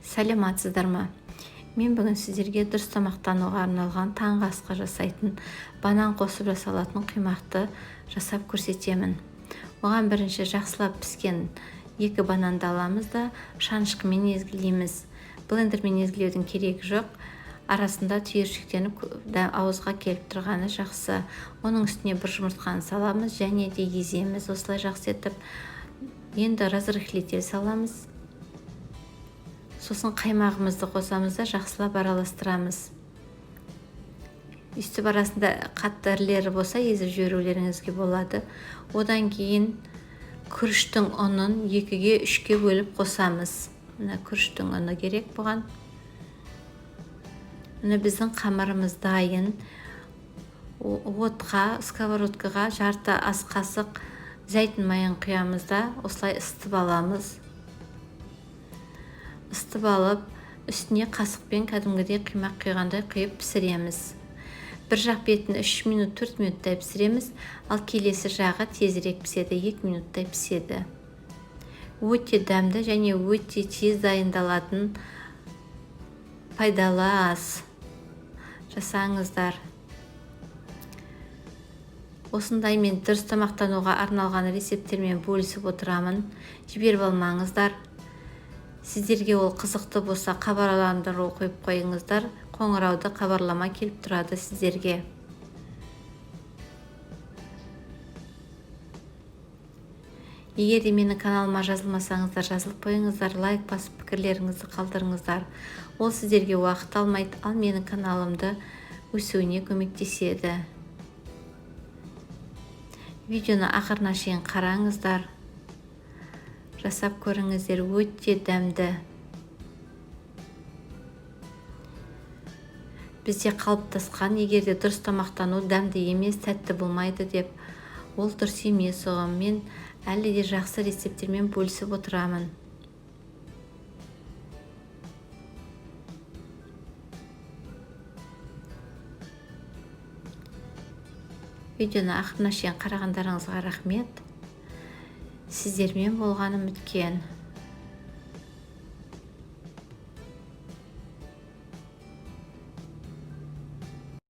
Саламатсыздар ма? Мен бүгін сіздерге дұрыс тамақтануға арналған таңғы асқа жасайтын банан қосып жасалатын құймақты жасап көрсетемін. Оған бірінші жақсылап піскен 2 бананды аламыз да шанышқымен езгілейміз. Блендермен езгілеудің керегі жоқ. Арасында түйіршіктеніп ауызға келіп тұрғаны жақсы. Оның үстіне бір жұмыртқаны саламыз және де еземіз осылай жақсы етіп. Енді разрыхлитель саламыз. Сосын қаймағымызды қосамыз да жақсылап араластырамыз. Үстіп арасында қатты ірілері болса езіп жіберулеріңізге болады. Одан кейін күріштің ұнын 2-ге 3-ке бөліп қосамыз. Мына күріштің ұны керек бұған. Міне біздің қамырымыз дайын. Отқа, сковородкаға жарты ас қасық зәйтүн майын құямыз да осылай ысытып аламыз. Ысытып алып, үстіне қасықпен кәдімгідей құймақ құйғандай құйып пісіреміз. Бір жақ бетін 3 минут, 4 минуттай пісіреміз, ал келесі жағы тезірек піседі, 2 минуттай піседі. Өте дәмді және өте тез дайындалатын пайдалы ас. Жасаңыздар. Осындай мен дұрыс тамақтануға арналған рецепттермен бөлісіп отырамын. Жіберіп алмаңыздар. Сіздерге ол қызықты болса, хабарландыру қойып қойыңыздар. Қоңырауды хабарлама келіп тұрады сіздерге. Егер де менің каналыма жазылмасаңыздар, жазылып қойыңыздар, лайк басып пікірлеріңізді қалдырыңыздар. Ол сіздерге уақыт алмайды, ал менің каналымды өсуіне көмектеседі. Видеоны ақырына шейін қараңыздар. Жасап көріңіздер, өте дәмді. Бізде қалыптасқан, егер де дұрыс тамақтану дәмді емес, тәтті болмайды деп, ол дұрыс емес оған. Мен әлі де жақсы рецепттермен бөлісіп отырамын. Видеоны ақырына шейін қарағандарыңызға рахмет. Сіздермен болғаным үткен.